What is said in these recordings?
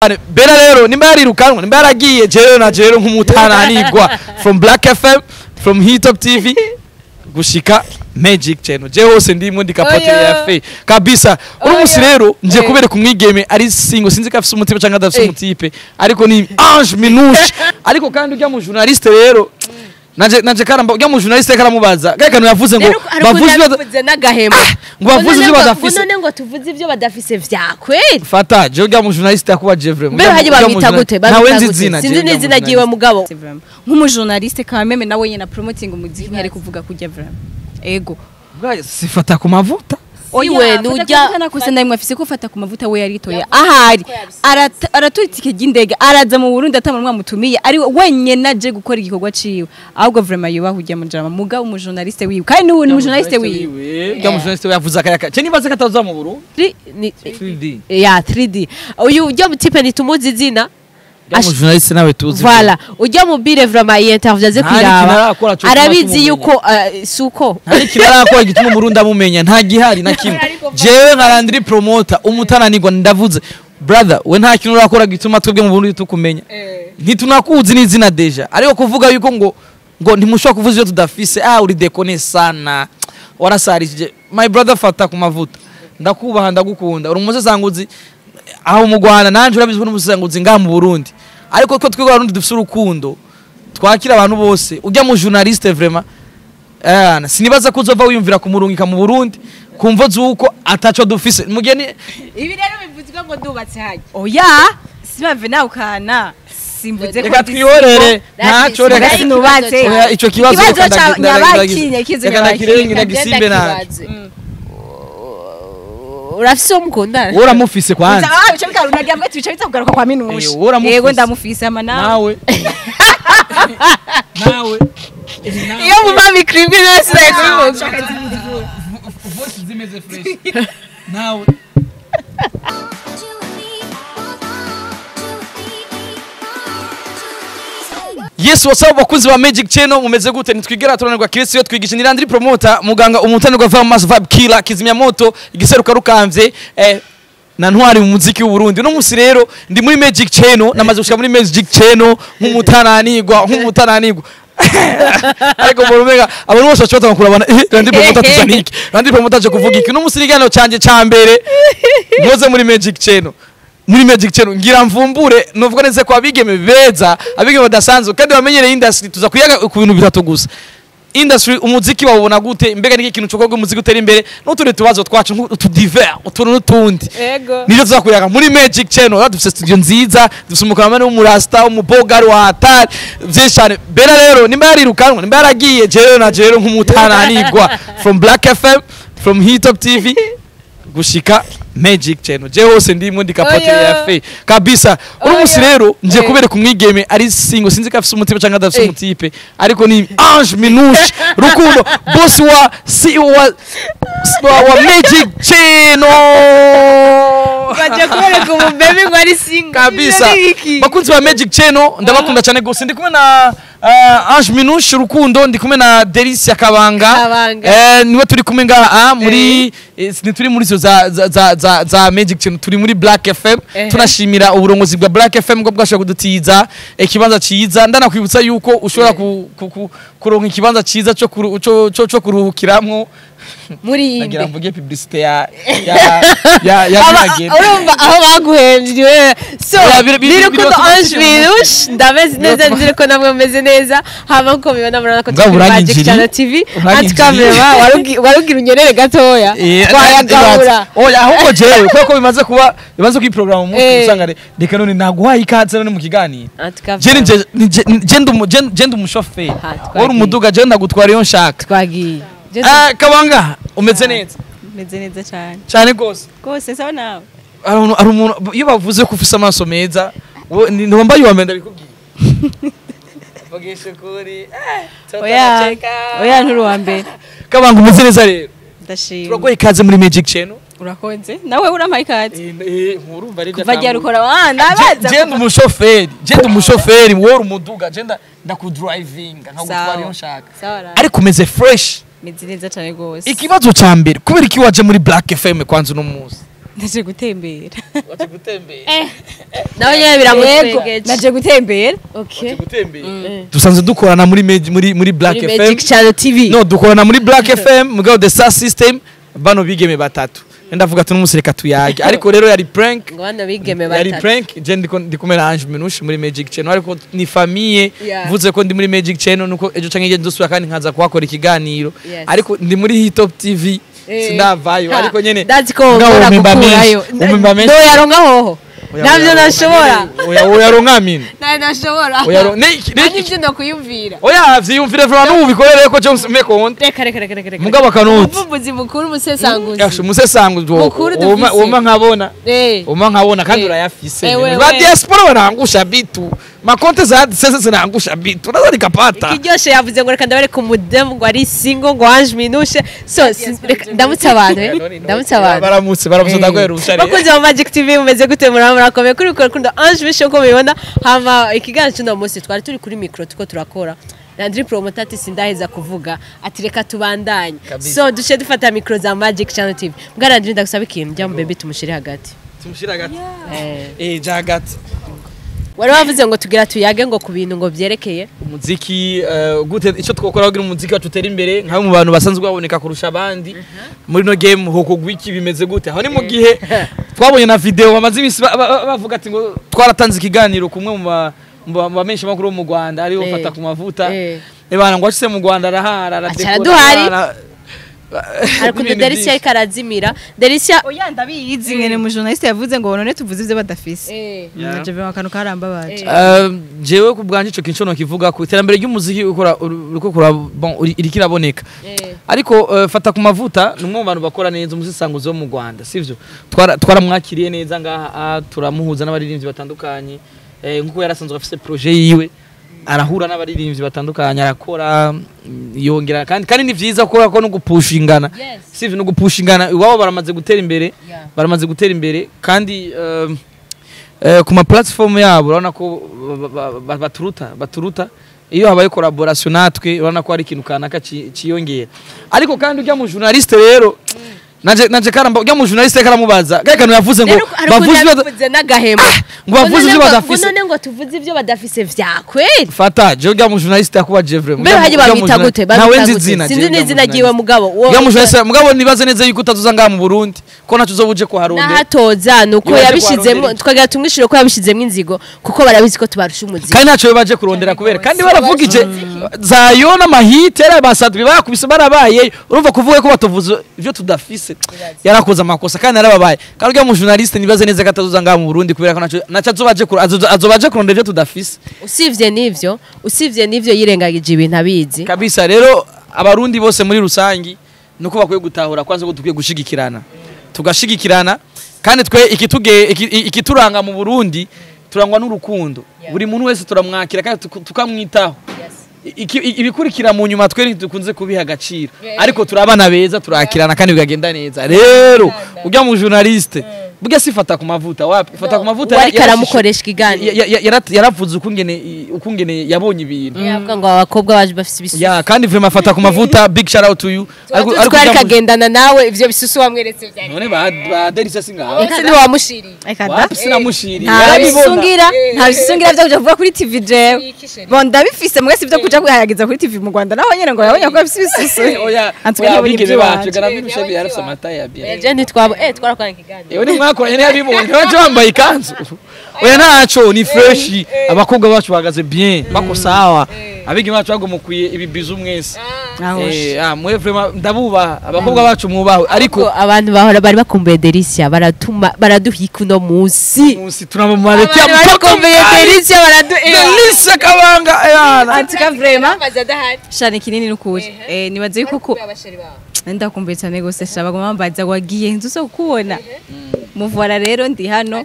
Cyane. Bera rero nimba yarirukanwe, nimba yaragiye, jewe na jewe nk'umutananigwa from Black FM, from Hitop TV gushika Magic Channel, je hose ndimo ndikapote Oya. ya fe kabisa. Uno musi Oya. rero nje kubereka umwigeme ari single, sinzi ko afise umutima canke adafise umutipe, ariko ni Ange Minouche. Ariko kandi ujya mu journaliste rero naje karamba ujya mu journaliste karamubaza kaya kantu yavuze ngo bavuze ibyo bavuze n'agahema. Ngo bavuze ibyo badafise. Ngo none ngo tuvuze ibyo badafise vya kweli? Fata je ujya mu journaliste yakuba vraiment. Mbere haje bamwita gute? Ntawe Bamwita nzi gute? izina. Sinzi n'izina ryiwe mugabo. C'est vraiment nk'umujournaliste quand même, nawe nyene promoting umuziki, ntiyari kuvuga kujya vraiment, ego. Sifata ku mavuta. Siwe nujya Nakose ndamwe afise ko fata ku mavuta we yaritoye ahari aratura itike ry'indege, araza mu Burundi atamwe mwamutumiye, ari wenyene aje gukora igikorwa ciwe. Ahubwo vraiment yubaha ujya mu jama, mugabo umujournaliste wiwe, kandi n'ubu ni umujournaliste wiwe. Ujya mu journaliste we yavuze akayaka cyo nibaze ko ataza mu Burundi. 3D. Ya 3D, uyu ujya mu type ntitumuzi izina. Ujya mu journaliste nawe tuzi. Voilà, ujya mu bire vraiment iyi interview aze Nta n'ikintu kwiraba arakora cyo gutuma arabizi tumumenya. yuko suko Nta n'ikintu arakora gituma umurundi amumenya, nta gihari na kimwe. Jewe nka Landry Promoter umutananirwa ndavuze, brother, we nta kintu urakora gituma twebwe mu Burundi tukumenya, ntitunakuzi n'izina déjà. Ariko kuvuga yuko ngo ntimushobora kuvuza ibyo tudafise, ah, uri déconne sana, warasarishije my brother. Fata ku mavuta, ndakubaha, ndagukunda, uri umusesanguzi aho mu Rwanda, nanje urabizi ko n'umusesanguzi ngaha mu Burundi. Ariko ko twebwe Abarundi dufise urukundo, twakira abantu bose. Ujya mu journaliste vraiment, sinibaza ko uzova wiyumvira kumurungika mu Burundi kumvo zuko ataco dufise mugeni. Ibi rero bivuzwe ngo ndubatse hajya. Oya, sibave nawe ukana simvuze ko Reka twihorere, ntaco, reka. Sinubatse. Oya, ico kibazo Ikibazo reka ca nyabakinye, kizo reka nyabakinye. ndakirenge ndagisimbe naco. Urafise uwo mukundana? Wowe uramufise kwanza. Ah, bice bigaruka, nagira ngo bice biza kugaruka kwa Minushe. Eh, wowe uramufise. Yego, ndamufise ama nawe. Nawe Iyo muma micro imwe nose kubivuga. Voice zimeze fresh nawe. Yes, what's up bakunzi ba Magic Channel, mumeze gute? Nitwigera turanirwa kiretse iyo twigisha. Ni Landry Promoter, muganga umutanirwa va mass vibe killer, kizimya moto, igiseruka rukamvye na ntwari mu muziki w'u Burundi. No musi rero ndi muri Magic Channel, namaze gushika muri Magic Channel nk'umutananigwa. Ariko mbona abantu bose bashobora kurabana, Landry Promoter tuzaniki, Landry Promoter aje kuvuga iki? No musi rigano canje ca mbere nkoze muri Magic Channel, muri Magic Channel ngira mvumbure nuvuga neza ko abigeme beza, abigeme badasanzwe kandi bamenyereye industry. Tuza kuyaga ku bintu bitatu gusa: industry, umuziki wawubona gute, mbega niki kintu cyo umuziki utera imbere, n'utundi tubazo twacu utu divers, utuntu n'utundi. Ego. Nivyo tuza kuyaga muri Magic Channel. Rero dufise studio nziza, dufise umukaramani w'umurasta, umubogari wa hatari, vyinshi cyane. Bera rero nimba yarirukanwe, nimba yaragiye, jewe na jewe nk'umutananigwa from Black FM, from Hitop TV gushika Magic Channel, je hose ndimo ndikapote Oya. ya fe kabisa. Uno musi Oya. rero nje kubereka umwigeme ari single, sinzi ko afise umutima canke adafise umutipe, ariko ni Ange Minouche Rukundo, boss wa CEO wa Magic Channel. Baje kubereka umubebe ngo ari single. Kabisa. Ibyo ni iki? Bakunzi ba Magic Channel, ndabakunda cyane gose. Ndi kumwe na Ange Minouche Rukundo, ndi kumwe na Delicia Kabanga. Kabanga. Niwe turi kumwe ngaha muri ntituri muri zo za Magic Channel, turi muri Black FM. Tunashimira uburongozi bwa Black FM bwo bwashobora kudutiza ikibanza ciza. Ndanakwibutsa yuko ushobora kuronka ikibanza ciza cyo kuruhukiramwo. Muri Nagira inde? mvuge publicité ya Biragenda. Urumva aho baguhembye we so. Oya, Ni Rukundo Ange Minouche, ndameze neza, nzire ko namwe mumeze neza. Hama nkuko mubibona, murabona ko Mbwa turi kuri Magic uranyinjiriye. Channel TV. Uranyinjiriye. Atukamera warugira unyerere gatoya twayagabura. Oya, ahubwo jewe kubera ko bimaze kuba bimaze kwiprograma mu mutwe, usanga reka none naguhaye ikaze none mu kiganiro. Je ni je ndi umushoferi. Ha, twagiye. Wari umuduga, je ndagutwara iyo nshaka. Twagiye. Ah, Kabanga, umeze neza? Meze neza cyane. Cyane gose. Rwose sawa nawe. Hari umuntu iyo bavuze ko ufise amaso meza, wowe ntiwambaye uwa mbere ndabikubwiye. Vugisha ukuri. Oya oya, nturi uwa mbere. Kabanga, umeze neza rero? Ndashima. Turaguha ikaze muri Magic Channel. Urakonze nawe, urampaye ikaze. Urumva ari Kuva ryari ukora? Ah, ndabaza. Je ndi umushoferi, je ndi umushoferi, wowe uri umuduga, je ndakudrivinga nkagutwara iyo nshaka. Sawa ra. Ariko umeze fresh? Meze neza cyane rwose. Ikibazo ca mbere, kubera iki waje muri Black FM kwanza uno munsi? Ndaje gutembera. Waje gutembera. Nawe nyene biramutwengeje. Naje gutembera. Okay. Gutembera. Dusanzwe dukorana muri muri Black Muri FM. Magic Channel TV. No, dukorana muri Black FM mugabo the Star System bano bigeme batatu. Ndavuga ati n'umusireka tuyage. Ariko rero yari prank. Ngo bano bigeme Yari batatu. prank je ndi kumwe na Ange Minouche muri Magic Channel, ariko ni famille. Mvuze ko ndi muri Magic Channel nuko ejo canke ejo ndosubira kandi nkaza kuhakora ikiganiro. Ariko ndi muri Hitop TV sindavayo, ariko nyene ndazi ko wongera gukurayo. Umimba menshi. No yaronka hoho. Navyo nashobora. Oya ronka mine. Nayo nashobora. Oya ne Nanjye ivyo ndakuyumvira. Oya vyiyumvire vuba n'ubikorere ko James Mekonde. Reka reka reka reka. Mugabo akanoti. Umuvumbuzi mukuru umusesanguzi. Yasho umusesanguzi Mukuru dufise. uma nkabona. Uma nkabona kandi urayafise. Ba diaspora barangusha bitu. Makonte za sese zinaangusha bitu. Naza nikapata. Ikiryoshe yavuze ngo reka ndabareka umudemu ngo ari single ngo Ange Minouche. So reka ndamutse abantu ndamutse abantu. Baramutse ndagwerusha. Bakunzi ba Magic TV mumeze gute, murakomeye kuri kunda Ange Minouche uko mubibona. Hama ikiganiro cy'uno munsi twari turi kuri micro tuko turakora. Landry Promoter ati sindaheza kuvuga ati reka tubandanye. So duce dufata micro za Magic Channel TV. Mbwa Landry ndagusaba ikintu njya mu baby tumushire hagati. Tumushire hagati. Ja hagati. Wari wavuze ngo tugira tuyage ngo ku bintu ngo byerekeye umuziki, gute icyo twakora kugira umuziki wacu utere imbere nka mu bantu basanzwe baboneka kurusha abandi muri no game, hokogwa iki, bimeze gute? Aho ni mu gihe twabonye na video bamaze iminsi bavuga ati ngo twaratanze ikiganiro kumwe mu bamenshi makuru mu Rwanda ariho Fata ku mavuta. Ebana ngo ashise mu Rwanda arahara aradekora. Araduhari. Ariko Delicia ariko arazimira. Delicia oya ndabizi ngene mu journaliste yavuze ngo none tuvuze ivyo badafise. Naje bema kantu karambabaje. Jewe ku bwanje ico kintu kivuga ku iterambere ry'umuziki ukora uriko kura bon irikiraboneka. Ariko Fata ku mavuta ni umwe mu bantu bakora neza umusisanguzi wo mu Rwanda, sivyo? Twaramwakiriye neza ngaha, turamuhuza n'abaririmbyi batandukanye. Nkuko yarasanzwe afise projet yiwe, arahura n'abaririmbyi batandukanye, arakora yongera kandi ni vyiza gukora ko no gupushingana. Sivyo, no gupushingana iwabo baramaze gutera imbere, baramaze gutera imbere kandi ku ma platform yabo urabona ko baturuta iyo habaye collaboration natwe, urabona ko hari ikintu kanaka ciyongera. Ariko kandi ujya mu journaliste rero naje karamba ujya mu journaliste karamubaza gahe kantu yavuze ngo bavuze bavuze n'agahema ngo bavuze ibyo badafise, none ngo tuvuze ibyo badafise vya kweli. Fata je ujya mu journaliste yakuba Jevre mbere haje bamwita gute? Ntawe nzi izina, sinzi n'izina ryiwe mugabo ujya mu journaliste mugabo nibaze neza yuko utazuza ngaha mu Burundi ko naco uzobuje ko harunde nahatoza nuko yabishizemo twagira tumwishire ko yabishizemo inzigo kuko barabizi ko tubarusha umuziki kandi naco baje kurondera kubera kandi baravugije zayo n'amahite yarabasadwe bakubise barabaye. Urumva kuvuga ko batuvuze ibyo tudafise yarakoze amakosa kandi narababaye. Kandi ujya mu journaliste nibaze neza ko atazuza ngaha mu Burundi kubera ko naco azobaje kurondera ibyo tudafise. Usivye n'ivyo yirengagije ibintu abizi kabisa. Rero abarundi bose muri rusangi nuko bakwiye gutahura kwanza ko dukwiye gushigikirana, tugashigikirana kandi twe ikituranga mu Burundi turangwa n'urukundo. Buri muntu wese turamwakira kandi tukamwitaho. Ibikurikira mu nyuma twe dukunze kubiha agaciro, ariko turabana beza turakirana kandi bigagenda neza. Rero ujya mu journaliste burya sifata ku mavuta wapi, fata ku mavuta wari karamukoresha ikiganiro yaravuze ukungene yabonye ibintu yavuga ngo abakobwa baje bafise ibisusu ya kandi vraiment fata ku mavuta, big shout out to you. Ariko kagendana nawe ivyo bisusu wamweretse byari none ba Delicia singaho ese ni wamushiriye wapi? Sinamushiriye, yarabibona. Nta bisungira byo kuja kuvuga kuri TV jewe bon ndabifise mwese ibyo kuja kwihayagiza kuri TV mu Rwanda naho nyene ngo yabonye ko afise ibisusu. Oya bigeze bacu garabirusha yarafise amata ya bien je ntitwabo twarakoranye ikiganiro ewe ni mwakoranye yabibonye baje bambaye ikanzu. Oya naco ni fresh, abakobwa bacu bahagaze bien bako sawa, abigi bacu bagomukwiye ibibizu mwese. Mwe vraiment ndabubaha abakobwa bacu mwubaho. Ariko abantu bahora bari bakumbuye Delicia baratuma baraduhika uno munsi tunabamaletea bakumbuye Delicia Delicia kabanga yana atika vraiment shane kinini nukuri nibaze yuko ko ndakumbuye cyane gose shaba bagoma bambaza wagiye nzu so kubona muvura. Rero ndi hano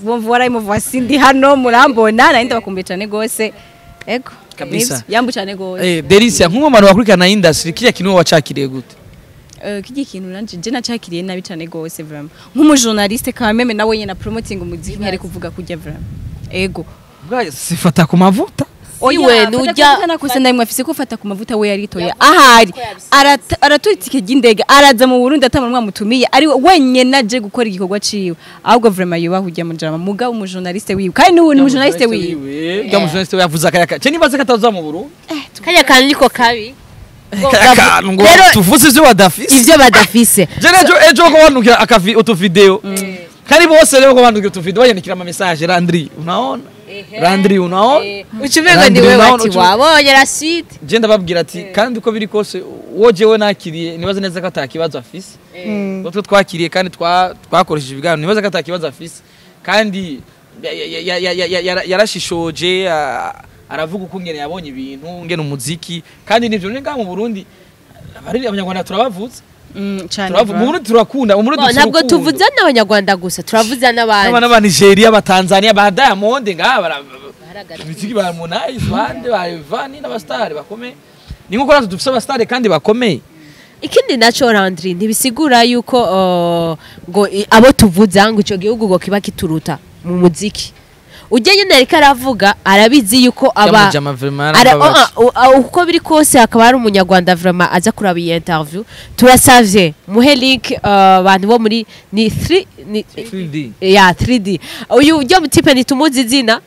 muvura imuvasi ndi hano murambona nari ndabakumbuye cyane gose. Ego kabisa yambu cyane gose. Delicia nk'umwe mu bantu bakurikirana industry kiya kintu wacakiriye gute? Kiki kintu nanje je nacakiriye nabi cyane gose vraiment nk'umu journaliste quand même nawe nyene na promoting umuziki ntari kuvuga kujya vraiment. Ego bwa sifata ku mavuta Siwe nujya nakosa ndamwe afise ko fata ku mavuta we yaritoye ahari araturitse ry'indege araza mu Burundi atamuntu mwamutumiye ari wenyene aje gukora igikorwa ciwe ahubwo vraiment yubaha ujya mu drama mugabo umu journaliste wiwe kandi n'ubu ni umu journaliste wiwe ya mu journaliste yavuze akayaka cyo nibaze kataza mu Burundi kanya kantu niko kabi ngo tuvuze ivyo badafise ivyo badafise je ejo ko banukira akavi utu video kandi bose rero ko bandukira utu video bayandikira ama message Landry unaona Landry unaona ucumengo ni wewe ati wabonye la suite je ndababwira ati kandi uko biri kose wo jewe nakiriye nibaze neza ko atakibazo afise utwo twakiriye kandi twakoresheje ibiganiro nibaze ko atakibazo afise kandi yarashishoje aravuga uko ngene yabonye ibintu ngene umuziki kandi nivyo ni ngaha mu Burundi abari abanyarwanda turabavuze cyane mu Burundi turakunda mu Burundi ntabwo tuvuza n'abanyarwanda gusa turavuza n'abandi n'abana ba Nigeria ba Tanzania ba Diamond ngaha imiziki ba Harmonize bande ba Ivani n'abastari bakomeye ni nkuko natwe dufise abastari kandi bakomeye ikindi naco Landry ntibisigura yuko ngo abo tuvuza ngo ico gihugu ngo kiba kituruta mu muziki ujye nyine ariko aravuga arabizi yuko aba uko biri kose akaba ari umunyarwanda vraiment aza kuraba iyi interview turasavye muhe link abantu bo muri ni 3 ni 3D ya 3D uyu ujya mu type nitumuzi izina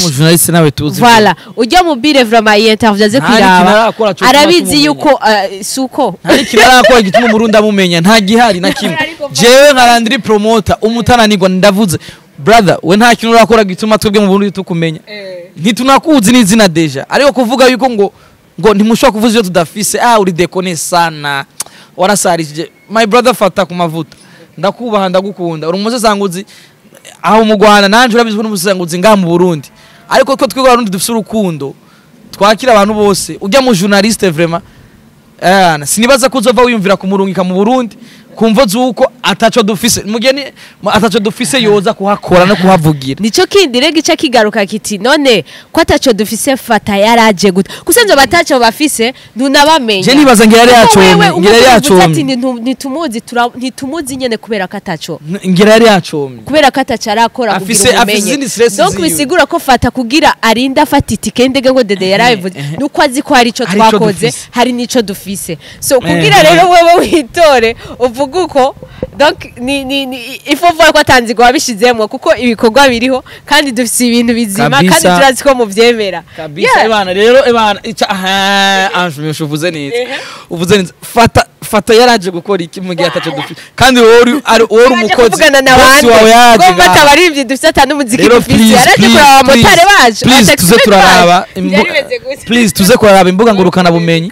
mu journaliste nawe tuzi voilà ujya mu bire vraiment iyi interview aze kwiraba arabizi yuko suko nta kintu arakora gituma umurundi amumenya nta gihari na kimwe jewe nka Landry promoter umutananirwa ndavuze brother we nta kintu urakora gituma twebwe mu Burundi tukumenya ntitunakuzi n'izina deja ariko kuvuga yuko ngo ntimushobora kuvuza iyo tudafise uri dekone sana warasarishije my brother fata ku mavuta ndakubaha ndagukunda uri umusesanguzi aho mu Rwanda nanje urabizi ko n'umusesanguzi ngaha mu Burundi ariko ko twebwe abarundi dufise urukundo twakira abantu bose ujya mu journaliste vraiment sinibaza ko uzova wiyumvira kumurungika mu Burundi kumvo zuko ataco dufise mugeni ataco dufise yoza kuhakora no kuhavugira nico kindi rega ica kigaruka kiti none ko ataco dufise fata yaraje gute kusenzo bataco bafise ntunabamenya je nibaza ngira yari yacomye ngira yari yacomye ntitumuzi ntitumuzi nyene kubera ko ataco ngira yari yacomye kubera ko ataco arakora kugira umenye donc bisigura ko fata kugira arinda afata itike ndege ngo dede yarabivuze nuko azi ko hari ico twakoze hari nico dufise so kugira rero wewe witore uvuga uko donc ni il faut voir ko atanzigwa wabishizemo kuko ibikorwa biriho kandi dufise ibintu bizima kandi turazi ko muvyemera kabisa ebana rero ebana Ange uvuze neza uvuze neza fata yaraje gukora iki mu gihe ataco dufise kandi wowe ari umukozi kuvugana nabandi ko bata barivye dufise atanu muziki dufise yaraje kuraba abamotari bacu please tuze turaraba please tuze kuraraba imbuga ngurukana bumenyi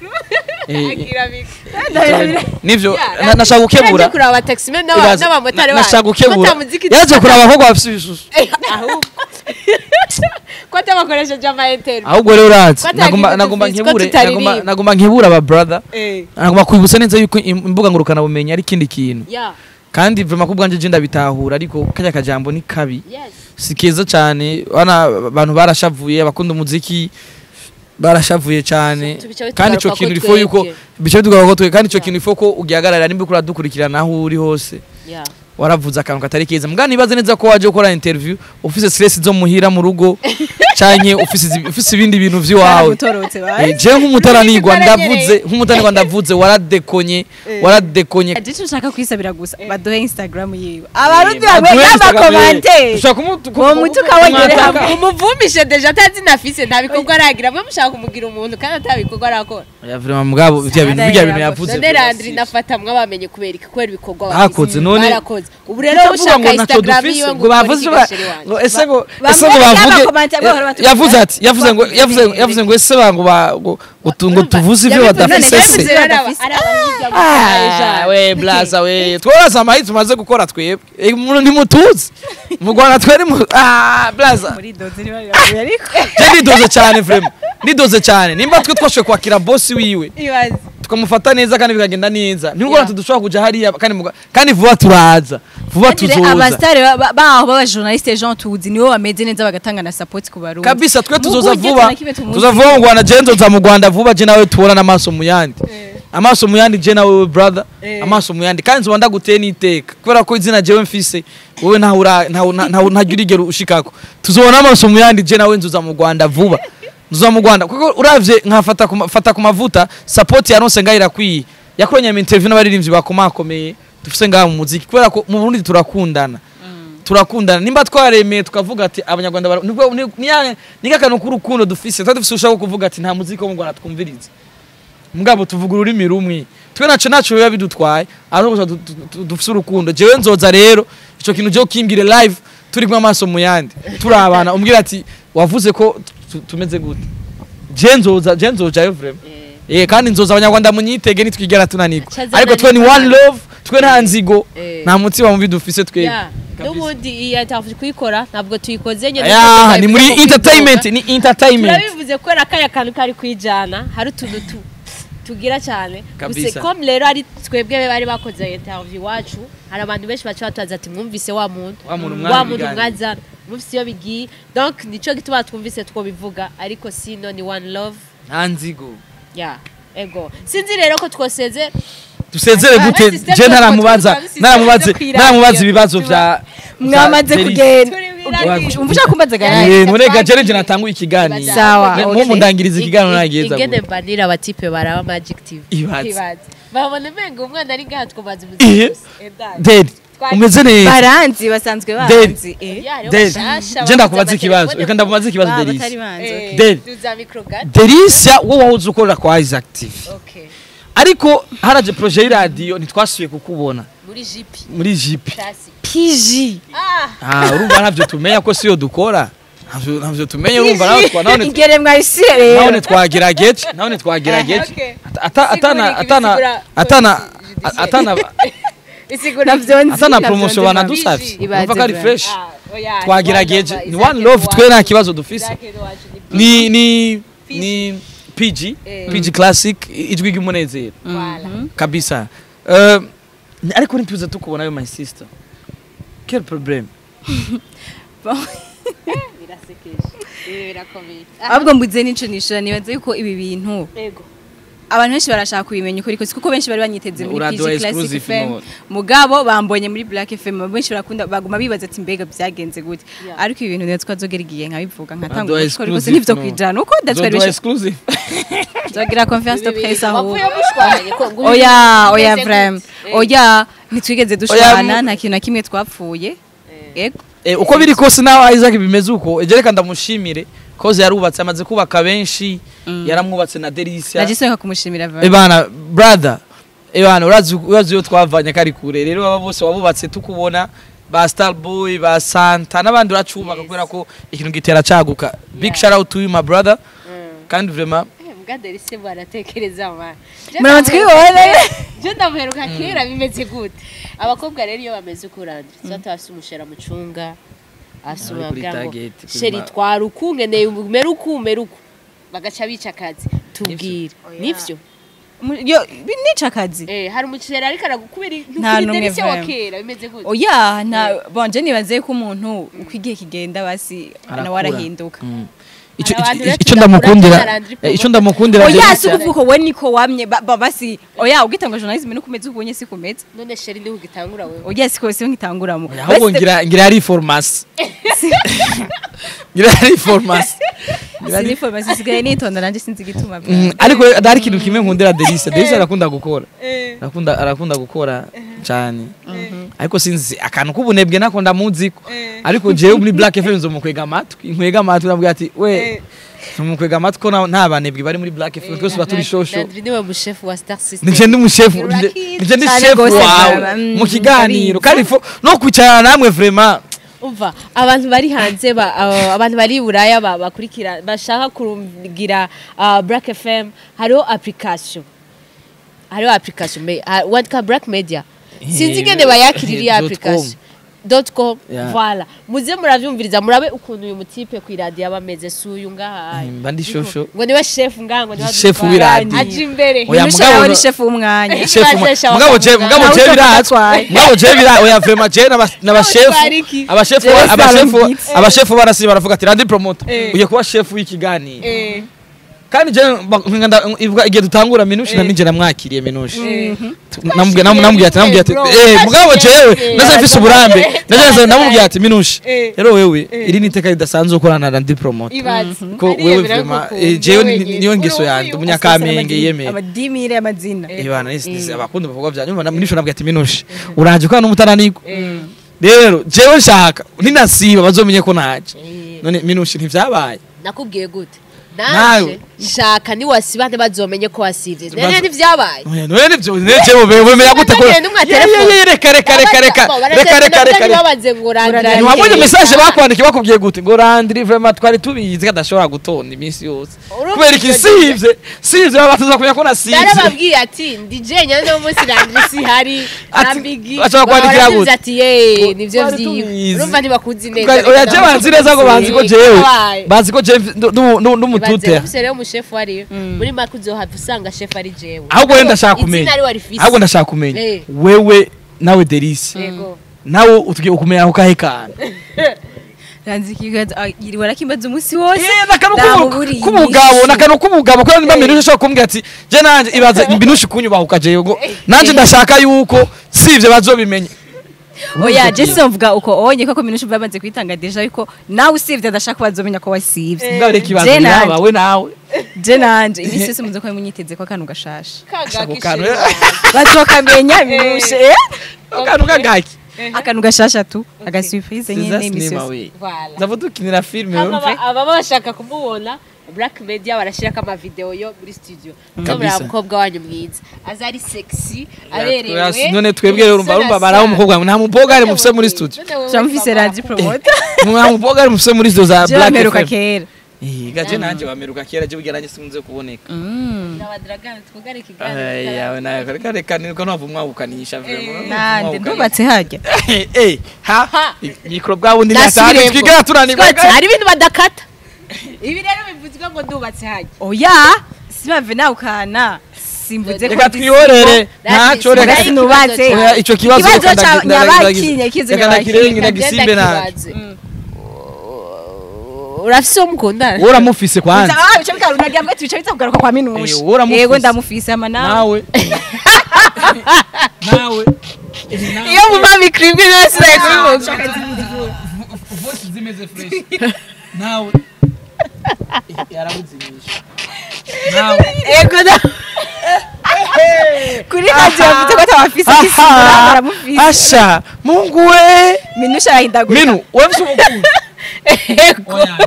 nivyo nashaka gukebura kuraba taximen n'abamotari bacu nashaka gukebura yaje kuraba ahubwo bafise ibisusu ahubwo ko tabakoresheje ama interview ahubwo rero urazi nagomba nkebure nagomba nkebura aba brother nagomba kwibutsa neza yuko imbuga ngurukana bumenyi ari ikindi kintu kandi vraiment kubwanje je ndabitahura ariko kajya kajambo ni kabi si keza cyane bana abantu barashavuye abakunda umuziki barashavuye cyane kandi ico kintu ifo yuko bice tugaho twe kandi ico kintu ifo ko ugihagarara nimba ukura dukurikirana aho uri hose waravuze akantu katari keza mbwa nibaze neza ko waje gukora interview ufise stress zo muhira mu rugo canke ufise ibindi bintu vy'iwawe je nk'umutaranigwa ndavuze nk'umutaranigwa ndavuze waradekonye waradekonye je nshaka kwisabira gusa baduhe Instagram yiwe abarundi bamwe n'abakomante ushaka umutuka wongere hamwe umuvumishe deja atazi nafise nta bikorwa aragira mwe mushaka kumugira umuntu kandi atabikorwa arakora ya vraiment mugabo bya bintu yavuze none Landry nafata mwabamenye kubera iki kubera ibikorwa bakoze none barakoze ubu rero ushaka Instagram yiwe ngo bavuze ngo ese ngo bavuge yavuze ati yavuze ngo ese bango ngo tuvuze ibyo badafise se we blaza we twaraza amayi tumaze gukora twebwe ntimutuzi mu Rwanda twari blaza muri doze ni ariko je nidoze cyane vraiment nidoze cyane nimba twe twashoboye kwakira boss wiwe tukamufata neza kandi bikagenda neza nibwo natwe dushobora kuja hariya kandi vuba turaza vuba tuzoza abastare baho baba journaliste Jean tuzi niwe bameze neza bagatanga na support ku barundi kabisa twe tuzoza vuba tuzoza vuba mu Rwanda je nzoza mu Rwanda vuba je nawe tubona n'amaso mu yandi amaso mu yandi je nawe brother amaso mu yandi kandi nzoba ndaguteye n'iteka kubera ko izina jewe mfise wowe ntawe ntawe urigera ushikako tuzobona amaso mu yandi je nawe nzoza mu Rwanda vuba Nzoza mu Rwanda kuko uravye nkafata fata ku mavuta, support yaronse ngaho irakwiye. Yakoranye ama interview n'abaririmbyi bakomakomeye dufise ngaha mu muziki, kubera ko mu Burundi turakundana. Turakundana, nimba twaremeye tukavuga ati abanyarwanda nibwo ni akantu k'urukundo dufise, twari dufise ushaka kuvuga ati nta muziki wo mu Rwanda twumviriza, mugabo tuvuga ururimi rumwe, twe naco biba bidutwaye, ariko gusa dufise urukundo. Jewe nzoza rero ico kintu je ukimbwire live turi kumwe amaso mu yandi, turabana, umbwira ati wavuze ko tumeze gute. Je nzoza, je nzojayo vraiment. Kandi nzoza, abanyarwanda munyitege, nitwigera tunanirwa. Aca Ariko twe ni azana one love, twe nta nzigo, nta mutima mubi dufise twebwe. Yeah. N'ubundi iyi interview kuyikora ntabwo tuyikoze nyine. Ya, ni muri entertainment, ni entertainment. Turabivuze kubera kaya kantu kari kwijana, hari utuntu tugira cyane. Kabisa. Gusa comme rero ari twebwe bari bakoze interview iwacu, hari abantu benshi baca batubaza ati mwumvise wa muntu, Wa muntu wa mwari muntu ibiganiro. mwazana, mwumvise iyo bigiye. Donc nico gituma twumvise twobivuga, ariko sino ni one love. Nta nzigo. Ya, ego, sinzi rero ko twoseze. Dusezere Ah, gute? system Je ntaramubaza, ntaramubaze, ntaramubaza ibibazo vya Mwamaze vya kugenda. Turi mw'iradiyo. Umva ushaka kumbaza garaje. None ga je natanguye ikiganiro. Sawa, Mwo okay. mundangiriza ikiganiro nageza. Ingene mbanira abatipe baraba Magic TV. Ibaze. Ibaze. Babona umengo umwana ari ngaha, twobaza umuziki gusa. Endani. Ded, umeze neza. Baranzi, basanzwe baranzi, eh. Ya, rero Ded, bashasha je ndakubaza bavuze ikibazo. amatelefone. Reka ndamubaza ikibazo Baba Delisi. batari banzi, okay. Ded. Duza micro gato. Delisia, wowe wahoze ukorera kwa Isaac TV. Okay. Ariko haraje projet y'iradiyo, ntitwasubiye kukubona. Muri GP. Muri GP. Classic. PG. Ah, Ah, urumva ntavyo tumenya ko siyo dukora. Ntavyo tumenya, urumva nawe none Ingere mwayisiye rero. none twagerageje, none twagerageje. Okay. Atana Sigura atana ibisigura atana judiciaire. atana Isigura. Navyo nzi. atana Navyo promotion nzi. banadusavye. Ibaze Urumva ko ari bra. fresh. Ah, oya, Twagerageje, one ni love, one love, twe nta kibazo dufise. Isaac wacu ni Ni PG. Eh. PG Classic, ijwi ry'umunezero. Voilà. Kabisa. Ariko ntituze tukubonayo, my sister, quel problème? Birasekeje. Ibi birakomeye. Ahubwo mbuze n'ico nishura, nibaze yuko ibi bintu Ego. abantu benshi barashaka kubimenya ukuri kose, kuko benshi bari banyiteze muri Uraduha PG Classic exclusive FM, none. mugabo bambonye muri Black FM, benshi barakunda baguma bibaza ati mbega byagenze gute? Yeah. Ariko ibi bintu niyo twazogera igihe nkabivuga, nkatanga Uraduha ukuri kose, exclusive nivyo none. kwijana uko datwari Zoduha benshi exclusive. tuzagira confiance de presse aho. Wavuye mushwanye ko ngo Oya, oya, bimeze vraiment. gute? Oya, ntitwigeze dushwana, Oya, nta kintu na kimwe twapfuye, yego. Uko biri kose nawe Isaac bimeze uko, eje reka ndamushimire koze yarubatse, amaze kubaka benshi, yaramwubatse na Delicia. Naje sonka kumushimira vraiment. Ebana brother, ebana, urazi iyo twavanye kari kure, rero baba bose wabubatse tukubona, ba Starboy, ba Santa n'abandi, uracubaka kubera ko ikintu gitera caguka. Big shout out to you, my brother, kandi vraiment. Mbwa Delise baratekereza ma. Muramaze kubibona? Je ndamuheruka kera, bimeze gute? Abakobwa rero iyo bameze uko urandira, tuba afise umushera mucunga, afise Ari kuri umubwira ngo target, kuri chéri, twara uku, nkeneye umere uku, umere uku, bagaca bica akazi. Tubwire, nivyo? Yo nica akazi. Eh, hari umushera ariko aragukubira Nta ntukuri n'umwe Delise wa vraiment. kera, bimeze gute? Oya, nta bonje, nibaze ko umuntu uko igihe kigenda basi nawe Arakura. arahinduka. Ico Hari abantu rero ico ndamukundira tudakura ico ndamukundira Oya, Delicia. si ukuvuga ko we niko wamye basi oya, ugitanga journalisme nuko umeze ubonye si kumeze. None chéri niho ugitangura wewe? Oya, siko siyo ngitanguramo. Oya, ahubwo ngira yari formation, ngira yari formation. Sini formation, sigaye nitonda nanje, sinzi igituma. Ariko hari ikintu kimwe nkundira Delisa. Delisa arakunda gukora, arakunda gukora cyane, ariko sinzi akantu k'ubunebwe nako ndamuziko. Ariko jewe muri Black FM nzomukwega amatwi, nkwega amatwi, nabwira ati we numukwega amatwi ko nta banebwe bari muri Black FM, twese tuba turi shosho. Landry niwe mushefu wa Star System. Nije ndi umushefu, nije ndi Cyane chef gose, wawe brava. mu kiganiro, kandi no kwicarana namwe vraiment. Umva, abantu bari hanze abantu bari i Buraya bakurikira, bashaka kugira Black FM, hariho application, hariho application wandika Black Media, sinzi ingene bayakirira iyo Dot com. application .com. Yeah. Voilà, muze muravyumviriza, murabe ukuntu uyu mutipe ku iradiyo aba ameze. Si uyu ngaha Mba ndi shosho. ngo niwe chef ngaha, ngo niwe Chef adutwara. w'iradiyo. Aje imbere. Oya, Oya, mugabo ni chef w'umwanya. Chef Bazesha mugabo je bakavuga. mugabo je Nawe birazwi. utatwaye. Mugabo je bira, oya, vraiment je n'abashefu Utwara iki? abashefu Jewe abashefu Salon Beats. abashefu barasi baravuga ati Landry Promoter ugiye kuba chef w'ikiganiro. Eh. Kandi je ivuga igihe dutangura Minushe na nije namwakiriye Minushe. Namubwiye ati mugabo jewe naze mfise uburambe. Naze namubwiye ati Minushe rero wewe iri ni iteka ridasanzwe ukorana na Landry Promoter. Ko wewe vraiment jewe niyo ngeso yanjye umunyakamenge yemeye. Amadimire amazina. Ibana nisi abakunda bavuga byanyu na Minushe nabwiye ati Minushe uranje ukana n'umutananirwa. Rero jewe nshaka ninasiba bazomenye ko naje. None Minushe ntivyabaye. Nakubwiye gute? Naje shaka ni wasiba ntibazomenye ko wasivye. None ntivyabaye. None nivyo jewe bemenya gute ko reka reka reka reka reka reka reka babaze ngo Landry. Wabonye message bakwandikiye bakubwiye gute ngo Landry vraiment twari tubizi kadashobora gutonda iminsi yose. Kubera iki sivye sivye babatuza kumenya ko nasivye. Narababwiye ati ndi jenyine no munsi Landry si hari nambigi. Bashobora gute ati ye nivyo vyiwe. Urumva ntibakuzi neza. Oya je banzi neza ko banzi ko jewe. Bazi ko jewe ndumutute. Rero umushefu ari muri make uzohava usanga chef ari jewe. Ahubwo ndashaka kumenya. Ahubwo ndashaka kumenya. Wewe nawe Delice. Nawe utugiye ukumenya aho kahekana. Ranzikigaza iri warakimbaza umunsi wose. Nakano nakano kumugabo ko nimba Minushe ashaka kumbwira ati je nanje ibaze Minushe kunyubahuka jewe ngo nanje ndashaka yuko sivye bazobimenye. Oya je mvuga uko onye koko Minushe babanze kwitanga deja yuko nawe usivye ndashaka bazomenya ko wasivye. Ngabe kibazo yaba we nawe. Je nanje imisi yose muzo ko munyiteze ko akantu gashasha. Bazokamenya Minushe. Akantu kagaki. Akantu gashasha tu aga surprise nyene imisi yose. Voilà. Ndavudukinira filme aba bashaka kumubona Black Media barashirako ama video yo muri studio. Kamera mukobwa wanyu mwiza. Azari sexy aberewe. None twebwe rero urumva baraho umukobwa nta mukobwa ari mufise muri studio. Jamufise Landry Promoter. Nta mukobwa ari mufise muri studio za Black FM. Jameruka kera. Gaje nanje wameruka kera je bugira nanje sinze kuboneka. Nabadragana twugare kiganiro. Yawe nawe reka reka niko nava umwawukanisha vraiment. Nande ndubatse hajya. Ha micro bwa bundi natari twigera turanirwa. Hari ibintu badakata. Ibi rero bivuzwe ngo ndubatse hajya. Oya sibave nawe ukana simvuze ko reka twihorere ntaco reka sinubatse. Oya ico kibazo nyabakinye kizo nyabakinye ndagisimbe naco. Urafise umukundana? Uramufise kwanza. Ah bice bikarunagira mbwa bice bitakugaruka kwa Minushe. Yego ndamufise ama nawe. Nawe. Iyo muma mikrimwe nasi ndakubivuga. Voice zimeze fresh. Nawe. Yarabuzimisha. Nawe. Ego da. Kuri radio yavuze ko atabafise kisigura baramufise. Asha, Mungu we. Minushe arahindagurika. Minu, urafise umukunzi. Ego. Oya,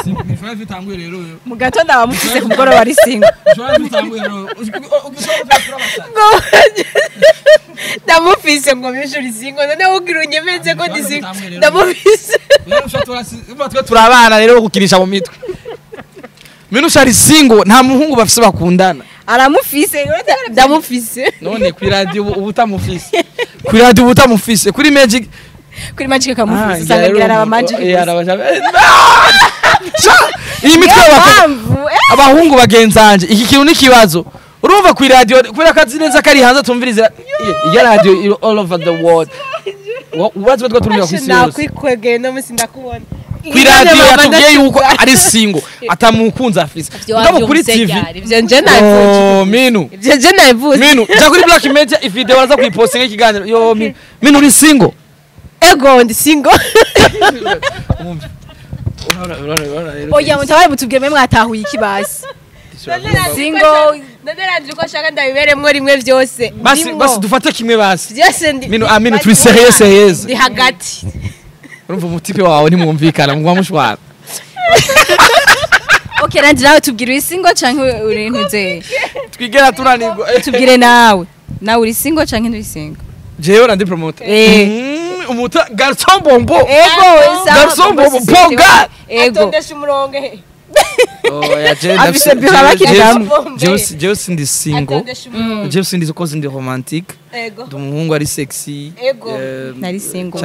Minushe bitanguye rero. Mu gatondo abamufise ku mugoroba ari single. Ndamufise ngo Minushe uri single none ugira unyemeze ko ndi single. Ndamufise. Turabana rero gukinisha mu mitwe. Minushe ari single nta muhungu bafise bakundana. Aramufise ndamufise. None kuri radio ubutamufise. Kuri radio ubutamufise kuri Magic kuri Magic kamufise usanga ngira araba Magic. Iyi mitwe abahungu bagenzanje iki kintu ni kibazo. Urumva kuri radio kubera kazi neza kari hanze tumviriza iyo radio all over the world. Ubazo batwa turumira kwisi yose. Nakwikwegeye no musi ndakubona. Kuri radio yatubwiye yuko ari single atamukunza afise. Mugabo kuri TV ivyo nje navuze. Minu. Ivyo nje navuze. Minu, ja kuri Black Media ivideo baraza kuyipostinga ikiganiro. Yo Minu uri single. Ego ndi single. Oya mutabaye mutubwire mwe mwatahuye ikibasi. Single none Landry ko ashaka ndabiberemwo rimwe vyose. Basi basi dufate kimwe basi. Vyose ndi. Minu Minu turi serieux serieux. Ndi hagati. Urumva umutipe wawe ntimwumvikana mugwa mushwara. Okay Landry nawe tubwire uri single canke uri ntuze. Twigera turanirwa. Tubwire nawe. Nawe uri single canke nturi single? Jewe Landry Promoter. Umuta garçon bombo. Ego garçon bombo poga. Ego. Atondesha umurongo. Oya je afise biro abakiriramwe. Jewe sindi single. Jewe sindi ko sindi romantique. Ego. Umuhungu ari sexy. Ego. Nari single.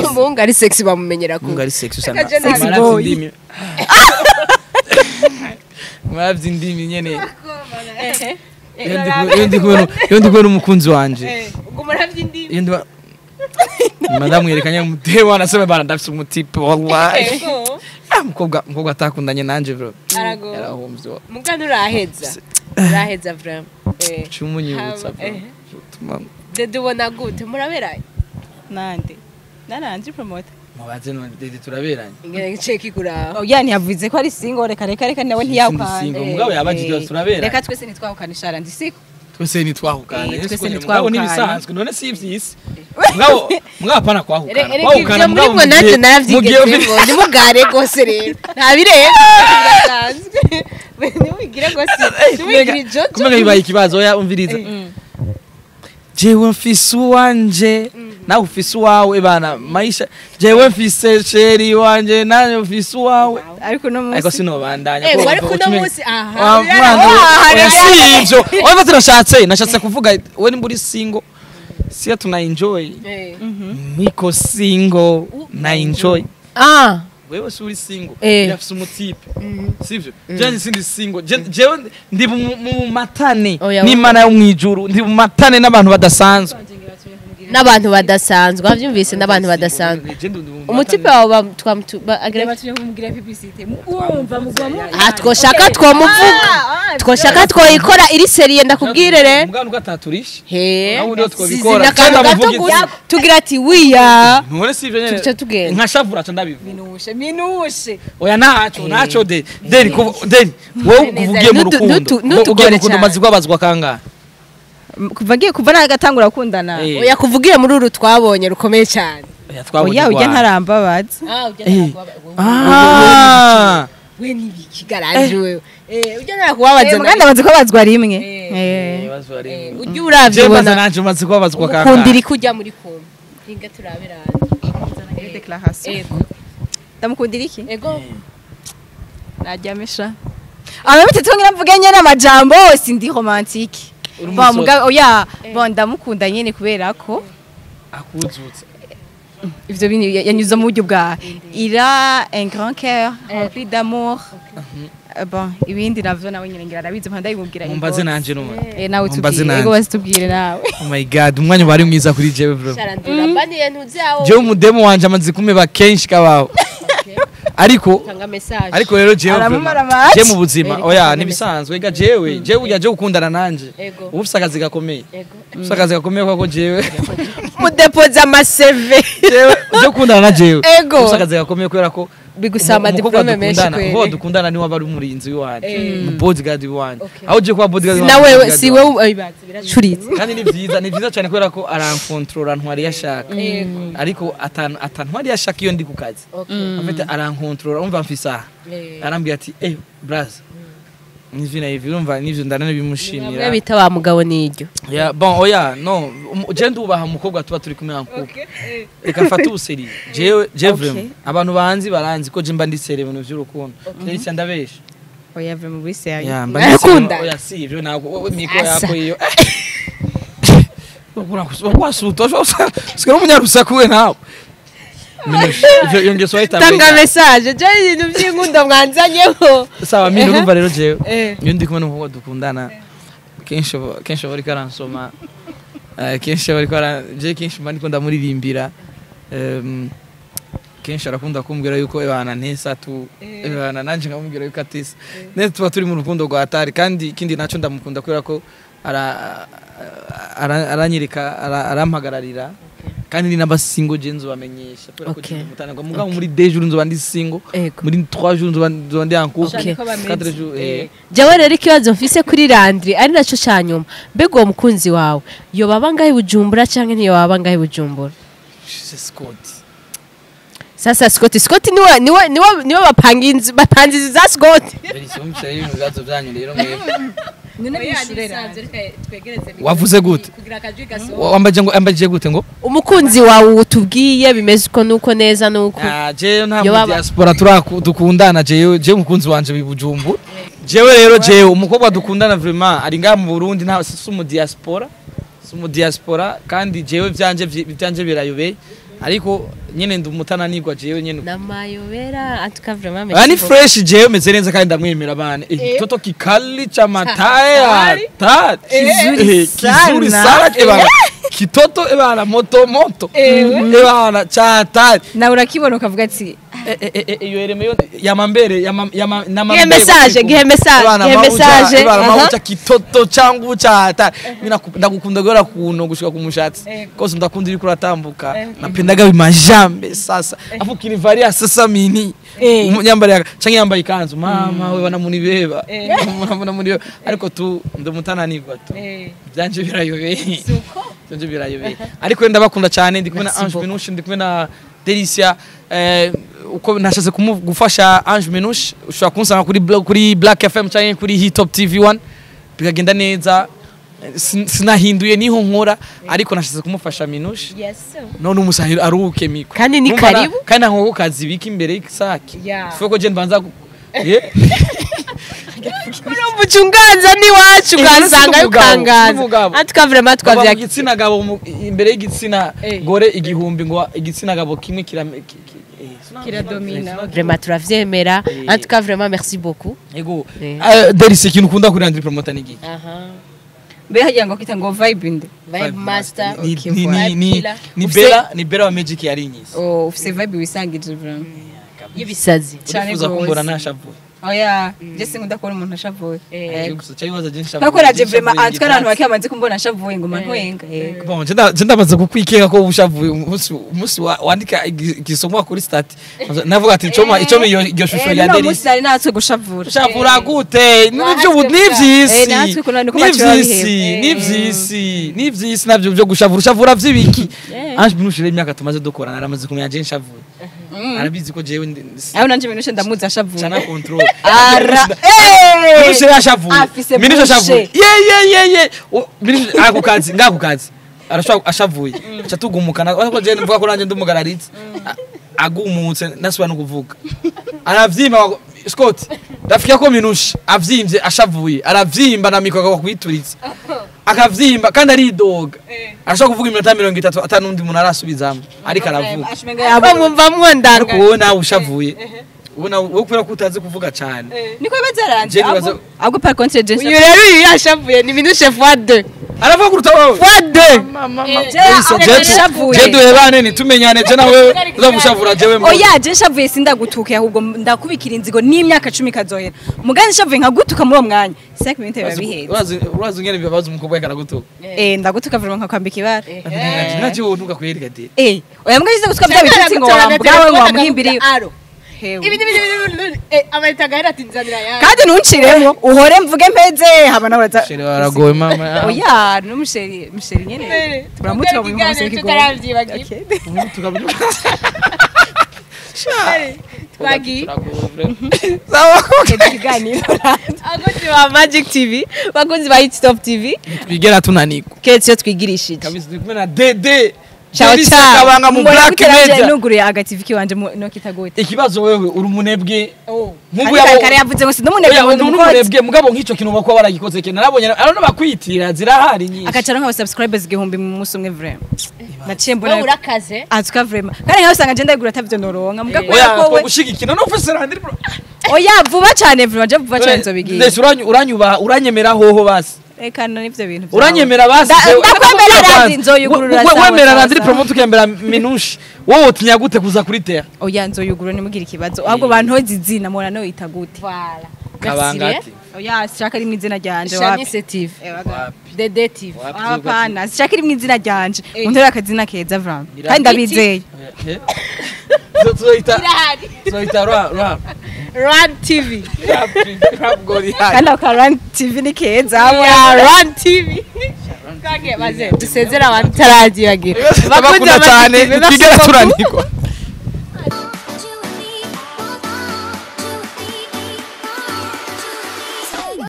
Umuhungu ari sexy bamumenyera ko. Umuhungu ari sexy usanga. Sexy boy. Maravye indimi nyene. Iyo ndi kubona umukunzi wanje. Ubwo maravye indimi. Madame yerekanye umutewa anasema bana ndafise umutipe wallahi. Mukobwa atakundanye nanje bro. Arago. Yarahomvye. Mugana uraheza vraiment. Cumunyibutsa bro. Tuma Dede ubona gute muraberanye? Nande Landry Promoter. Mubaze none Dede turaberanye. Ingene gice kikuraho. Oya ntiyavuze ko ari single, reka reka reka nawe ntiyahukana. Single mugabo yabajije turaberanye. Reka twese ntitwahukana ishara ndi siko. Twese ntitwahukana. Twese mugabo ntitwahukana. Nibisanzwe none si ivyisi. Mugabo apana kwahukana. Reka ibyo muri mwe nanjye naravyigezemo. Nimugare gose rero. Ntabireba birasanzwe. Nimugire gose. Nimugire ijojo. Kumenya bibaye ikibazo oya umviriza. Jewe mfise uwanje nawe ufise uwawe bana maisha jewe mfise sheri wanje nawe ufise uwawe. Ariko no munsi ariko sinobandanya ariko no munsi aha si ivyo oya turashatse nashatse kuvuga we nimba uri single siya tuna enjoy niko single na enjoy wewe si uri single yafise umutipe sivyo jewe sindi single jewe ndi mu matane n'Imana yo mwijuru ndi mu matane n'abantu badasanzwe n'abantu badasanzwe wavyumvise n'abantu badasanzwe umutipe wawe kumubwira publicité mwumva mugwa twoshaka twomuvuga twoshaka twoyikora iri serie ndakubwire re mugabo ugataturishye he nawe uriyo twobikora kandi amuvuga tugira ati wiya ntore sivyo nyene tuce tugenda nka shavura ca ndabivuga minushe minushe oya naco naco de deri deri wowe uvugiye mu rukundo ugiye mu rukundo mazi gwabazwa kangahe kuva ngiye kuva nagatangura gukundana oya kuvugiye muri uru twabonye rukomeye cyane oya ujya ntarambabaza we nibikigaranje wewe ujya narakubabaza muganda bazi ko bazwa rimwe ujya uravye ubona nanje mazi kubabazwa kangahe ukundira ikujya muri kumwe hinga turabirana declaration ndamukundira iki ego najyamesha ababite twongira mvuge nyene amajambo sindi romantique bon mugabo oya bon ndamukunda nyene kubera ko akuzutse ivyo bintu yanyuze mu buryo bwa il a un grand cœur rempli d'amour bon ibindi navyo nawe nyene ngira arabizi mpanda yibubwira mumbaze nanje none nawe tubwire ego bazitubwire nawe oh my god umwanya wari mwiza kuri jewe bro sharandura baniye ntuzawo jewe umudemo wanje amaze kumeba kenshi kabaho ariko ariko rero jewe je mu buzima oya nibisanzwe ega jewe jewe ujya je gukundana nanje ubu ufise akazi gakomeye ufise akazi gakomeye kwako jewe mudepoza ama CV jewe je gukundana na jewe ufise akazi gakomeye kubera ko bigusaba diplome menshi kwere uwo dukundana niwe abari umurinzi wanje mu bodyguard wanje aho je kuba bodyguard na wewe si wewe biracuritse kandi ni byiza ni byiza cyane kubera ko arankontrola ntwari yashaka ariko atantwari yashaka iyo ndi ku kazi afite arankontrola umva mfisa arambwira ati eh braza nivyo na ivyo urumva nivyo ndanane bimushimira mwe bita wa mugabo niryo ya bon oya no je ndubaha umukobwa tuba turi kumwe ankupe reka mfate ubuseri jewe je vraiment abantu banzi baranzi ko je mba ndi seri ibintu vy'urukundo ndetse ndabesha oya vraiment uri seri ya mba ndi seri oya si ivyo ntabwo miko yako iyo kwasuta sikora umunyarusaku we nawe tanga message je ibintu by'inkunda mwanzanyeho sawa mimi urumva rero jewe iyo ndi kumwe n'umukobwa dukundana kenshi kenshi bari karansoma kenshi bari kara je kenshi mba ndiko ndamuririmbira kenshi arakunda kumbwira yuko ebana ntesa tu ebana nanje nkamubwira yuko atesa nese tuba turi mu rukundo rwa atari kandi ikindi naco ndamukunda kubera ko aranyereka arampagararira kandi ni n'abasingo je nzobamenyesha kubera ko mutana mugabo muri 2 jours nzoba ndi single muri 3 jours nzoba ndi en couple 4 jours jewe rero ikibazo mfise kuri Landry ari naco cyanyuma mbega uwo mukunzi wawe yo baba ngahe Bujumbura canke ntiyo baba ngahe Bujumbura Scott sasa Scott Scott niwe niwe niwe niwe bapanga inzu bapanze inzu za Scott ibibazo byanyu rero mwebwe wavuze gute wambaje ngo ambaje gute ngo umukunzi wawe utubwiye bimeze uko nuko neza nuko je nta mu diaspora turakundana je je umukunzi wanje bibujumbura jewe rero jewe umukobwa dukundana vraiment ari ngaha mu Burundi nta si mu diaspora si mu diaspora kandi jewe byanje birayobeye ariko nyene ndumutananirwa jewe nyene namayobera atuka vraiment merci ani fresh jewe meze neza kandi ndamwemera bana toto kikali cha mataye ta kizuri sana ebana kitoto ebana moto moto ebana cha tari nawe urakibona ukavuga ati Iyo ereme yamambere yama gihe message gihe message gihe message mauja kitoto changu cha hata mimi ndakukunda gora kuno gushika kumushatsi kose ndakunda iri kuratambuka napendaga bimajambe sasa afu kinivaria sasa mini nyambari canke yambaye ikanzu mama we banamunibeba banamunibeba ariko tu ndumutananirwa tu byanje birayobeye byanje birayobeye ariko ndabakunda cyane ndi kumwe na Ange Minouche ndi kumwe na Delicia uko nashatse gufasha Ange Minouche ushobora kunsanga kuri kuri Black FM cyangwa kuri Hit Top TV 1 bikagenda neza sinahinduye niho nkora ariko nashatse kumufasha Minouche none umusahiro aruke miko kandi ni karibu kandi nko kazi bika imbere y'isaki fuko je mbanza Umucunganza ni wacu ugasanga yukangaza atuka vraiment twavya igitsina gabo imbere y'igitsina gore igihumbi ngo igitsina gabo kimwe kiradomina vraiment turavyemera en tout cas vraiment merci beaucoup yego Delice ikintu ukunda kuri Andri Promoter ni giki mbe hagira ngo kita ngo vibe nde vibe master ni Bella ni Bella wa Magic yari nyisi oh ufise vibe wisangije vraiment yibisazi cyane gose kumbura nashavuye oya je sinkunda kubona umuntu ashavuye nakora je vraiment en tout cas abantu bakamaze kumbona ashavuye ngo mantwenga bon je ndamaze kukwikeka ko ubushavuye umunsi wandika igisomwa kuri stati navuga ati icoma icoma iyo shusho ya Delice umunsi nari natwe gushavura ushavura gute nivyo nivyisi nivyisi nivyisi navyo byo gushavura ushavura vyibiki Ange Minouche rero imyaka tumaze dukorana aramaze kumenya je nshavuye arabizi ko jewe aho nanje Minouche ndamuzi ashavuye chana control ara Minouche yashavuye Minouche ashavuye ye Minouche akukazi ngakukazi arashaka ashavuye acha tugumukana ariko je mvuga ko nanje ndumugararitse agumutse nasubira no kuvuga aravyimba Scott ndafikia ko Minouche avyimvye ashavuye aravyimba na mikro akakwituritsa akavyimba kandi aridoga arashaka kuvuga iminota 30 atanundi umuntu arasubizamo ariko aravuga abo mwumva mwondanga ariko wowe nawe ushavuye ubona wowe kubera ko utazi kuvuga cyane niko bibazaranze ahubwo par contre je uyu rero uyu yashavuye ni Minouche fois 2 aravuga kuruta wowe fois 2 je duhebane nitumenyane je nawe uzamushavura jewe oya je nshavuye sindagutuke ahubwo ndakubikira inzigo n'imyaka 10 kazohera mugani nshavuye nkagutuka muri uwo mwanya 5 minutes biba biheze urazi ngene bibabaza umukobwa yakaragutuka ndagutuka vraiment nkakwambika ibara nacyo wowe ntugakwereka de oya mbwa yize gutuka bya bitutsi ngo wambwawe ngo wamuhimbiriye kandi ntunciremo uhore mvuge mpeze haba nawe Chere baragowe mama oya n'umusheri musheri nyene turamutuka mu munsi w'ikigo twagiye sawa ikiganiro abakunzi ba Magic TV bakunzi ba Hit Top TV twigera tunanirwa keretse iyo twigirishije kabisa turi kumwe na Dede Ciao, ciao. Kabanga mu Black Media nuguruye agativi kiwanje no kitagote ikibazo wewe uri umunebwe nkubu yabo kare yavuze ngo sindumunebwe ngo umunebwe mugabo nk'ico kintu bakwa baragikoze ke narabonye arano bakwitira zirahari nyinshi akacara nka subscribers 1000 mu munsi umwe vraiment naciye mbona wowe urakaze atuka vraiment kandi nkaho usanga je ndagura atavyo noronka mugabo oya gushigikina no ufise Landry bro oya vuba cyane vraiment je vuba cyane nzobigiye ndese uranyubaha uranyemera hoho basi reka nivyo bintu uranyemera basi ndakwemera Landry nzoyugurura sawa wemera Landry promote ukembera Minouche wowe utinya gute kuza kuri terre oya nzoyugurura nimugire ikibazo ahubwo bantoze izina mora no itagute voilà Kabangati oya sishaka rimwe izina ryanje wapi Shanice TV Dede TV hapana sishaka rimwe izina ryanje muntere akazina keza vraiment kandi ndabizeye tuzoita tuzoita ra Run TV kandi aka Run TV ni keza ya Run TV kage baze dusezera abantu taragiye bakunda cyane twigera turanirwa.